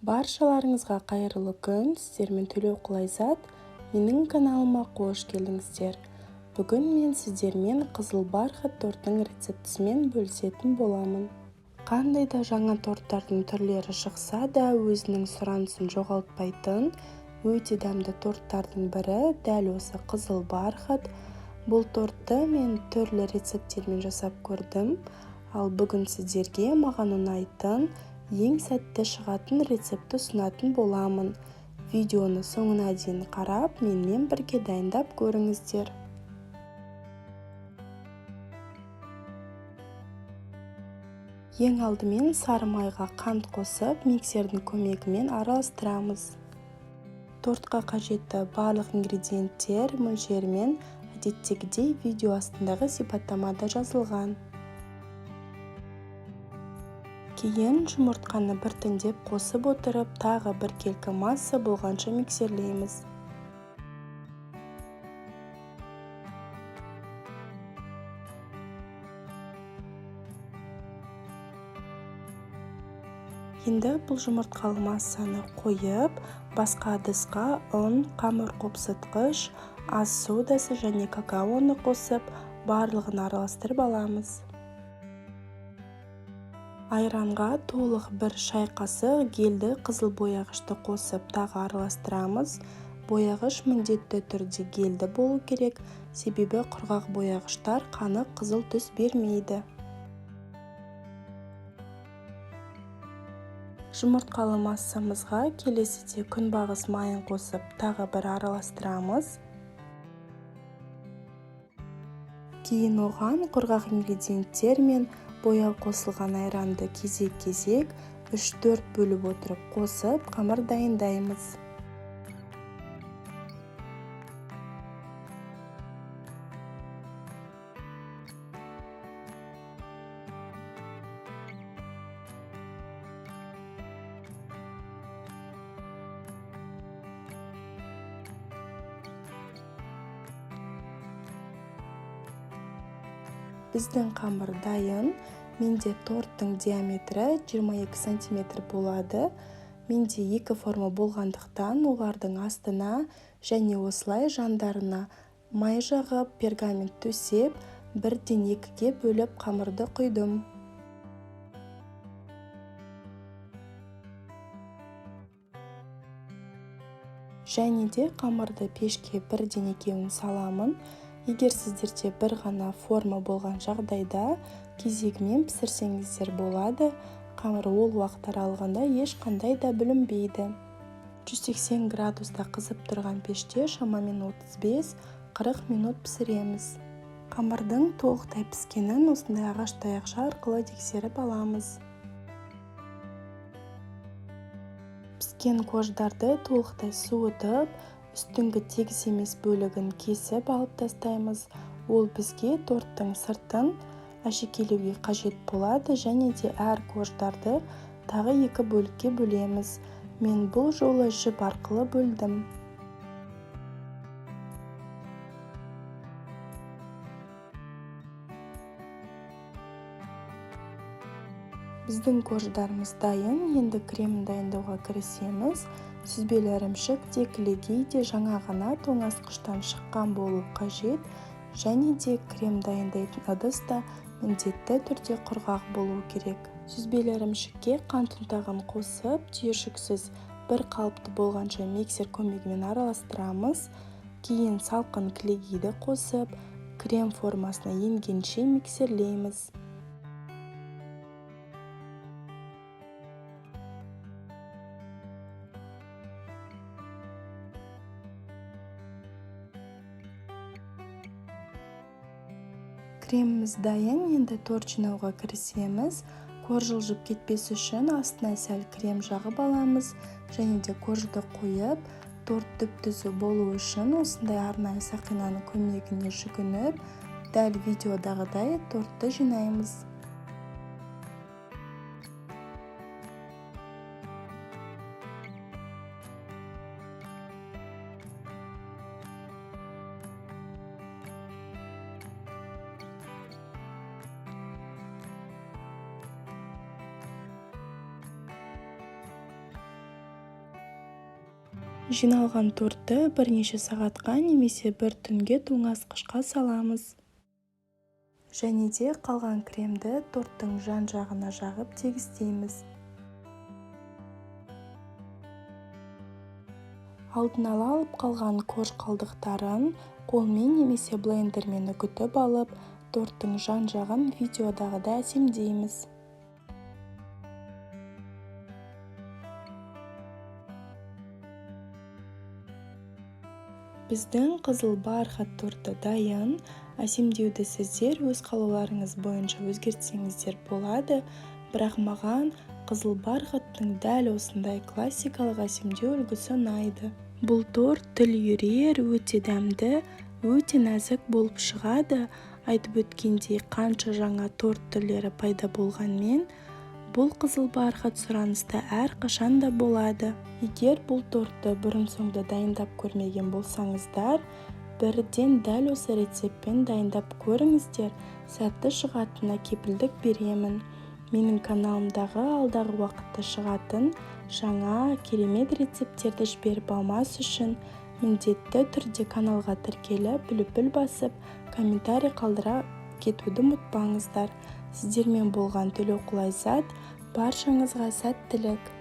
Баршаларыңызға қайырлы күн, сіздермен Төлеу Құлайзат, менің каналыма қош келдіңіздер. Бүгін мен сіздермен қызыл бархат тортының рецептісімен бөлісетін боламын. Қандай да жаңа торттардың түрлері шықса да, өзінің сұранысын жоғалтпайтын өте дәмді торттардың бірі дәл осы қызыл бархат. Бұл тортты мен түрлі рецепттермен жасап көрдім. Ал бүгін сіздерге маған ұнайтын, ең сәтті шығатын рецептті ұсынатын боламын. Видеоны соңына дейін қарап, менімен бірге дайындап көріңіздер. Ең алдымен сары майға қант қосып, миксердің көмегімен араластырамыз. Тортқа қажетті барлық ингредиенттер мөлшерімен әдеттегідей видео астындағы сипаттамада жазылған. Кейін жұмыртқаны біртіндеп қосып отырып, тағы біркелкі масса болғанша миксерлейміз. Енді бұл жұмыртқалы массаны қойып, басқа ыдысқа ұн, қамыр қопсытқыш, ас содасы және какаоны қосып, барлығын араластырып аламыз. Айранға толық бір шай қасық гелді қызыл бояғышты қосып, тағы араластырамыз. Бояғыш міндетті түрде гелді болу керек, себебі құрғақ бояғыштар қанық қызыл түс бермейді. Жұмыртқалы массамызға келесіде күнбағыс майын қосып, тағы бір араластырамыз. Кейін оған құрғақ ингредиенттер мен бояу қосылған айранды кезек-кезек 3-4 бөліп отырып қосып, қамыр дайындаймыз. Біздің қамыр дайын. Менде торттың диаметрі 22 сантиметр болады. Менде екі форма болғандықтан олардың астына және осылай жандарына май жағып, пергамент төсеп, бірден екіге бөліп қамырды құйдым. Және де қамырды пешке бірден екеуін саламын. Егер сіздерде бір ғана форма болған жағдайда кезегімен пісірсеңіздер болады. Қамыр ол уақыт аралығында ешқандай да бүлінбейді. 180 градуста қызып тұрған пеште шамамен 35-40 минут пісіреміз. Қамырдың толықтай піскенін осындай ағаш таяқша арқылы тексеріп аламыз. Піскен корждарды толықтай суытып, үстіңгі тегіс емес бөлігін кесіп алып тастаймыз. Ол бізге торттың сыртын әшекейлеуге қажет болады және де әр корждарды тағы екі бөлікке бөлеміз. Мен бұл жолы жіп арқылы бөлдім. Біздің корждарымыз дайын. Енді кремін дайындауға кірісеміз. Сүзбелі ірімшік те, кілегей де жаңа ғана тоңазытқыштан шыққан болу қажет. Және де крем дайындайтын ыдыс та міндетті түрде құрғақ болу керек. Сүзбелі ірімшікке қант ұнтағын қосып, түйіршіксіз бір қалыпты болғанша миксер көмегімен араластырамыз. Кейін салқын кілегейді қосып, крем формасына енгенше миксерлейміз. Креміміз дайын, енді торт жинауға кірісеміз. Корж жылжып кетпес үшін астына сәл крем жағып аламыз және де коржды қойып, торт түп-түзу болу үшін осындай арнайы сақинаның көмегіне жүгініп, дәл видеодағыдай тортты жинаймыз. Жиналған тортты бірнеше сағатқа немесе бір түнге тоңазытқышқа саламыз. Және де қалған кремді торттың жан-жағына жағып тегістейміз. Алдын ала алып қалған корж қалдықтарын қолмен немесе блендермен үгітіп алып, торттың жан-жағын видеодағыдай әсемдейміз. Біздің қызыл бархат торты дайын. Әсемдеуді сіздер өз қалауларыңыз бойынша өзгертсеңіздер болады, бірақ маған қызыл бархаттың дәл осындай классикалық әсемдеу үлгісі ұнайды. Бұл торт тіл үйірер, өте дәмді, өте нәзік болып шығады. Айтып өткендей, қанша жаңа торт түрлері пайда болғанмен, бұл қызыл бархат сұраныста әрқашан да болады. Егер бұл тортты бұрын-соңды дайындап көрмеген болсаңыздар, бірден дәл осы рецептпен дайындап көріңіздер, сәтті шығатынына кепілдік беремін. Менің каналымдағы алдағы уақытта шығатын жаңа керемет рецепттерді жіберіп алмас үшін міндетті түрде каналға тіркеліп, лүпіл басып, комментарий қалдыра кетуді ұмытпаңыздар. Сіздермен болған Төлеуқұл Айзат, баршаңызға сәттілік.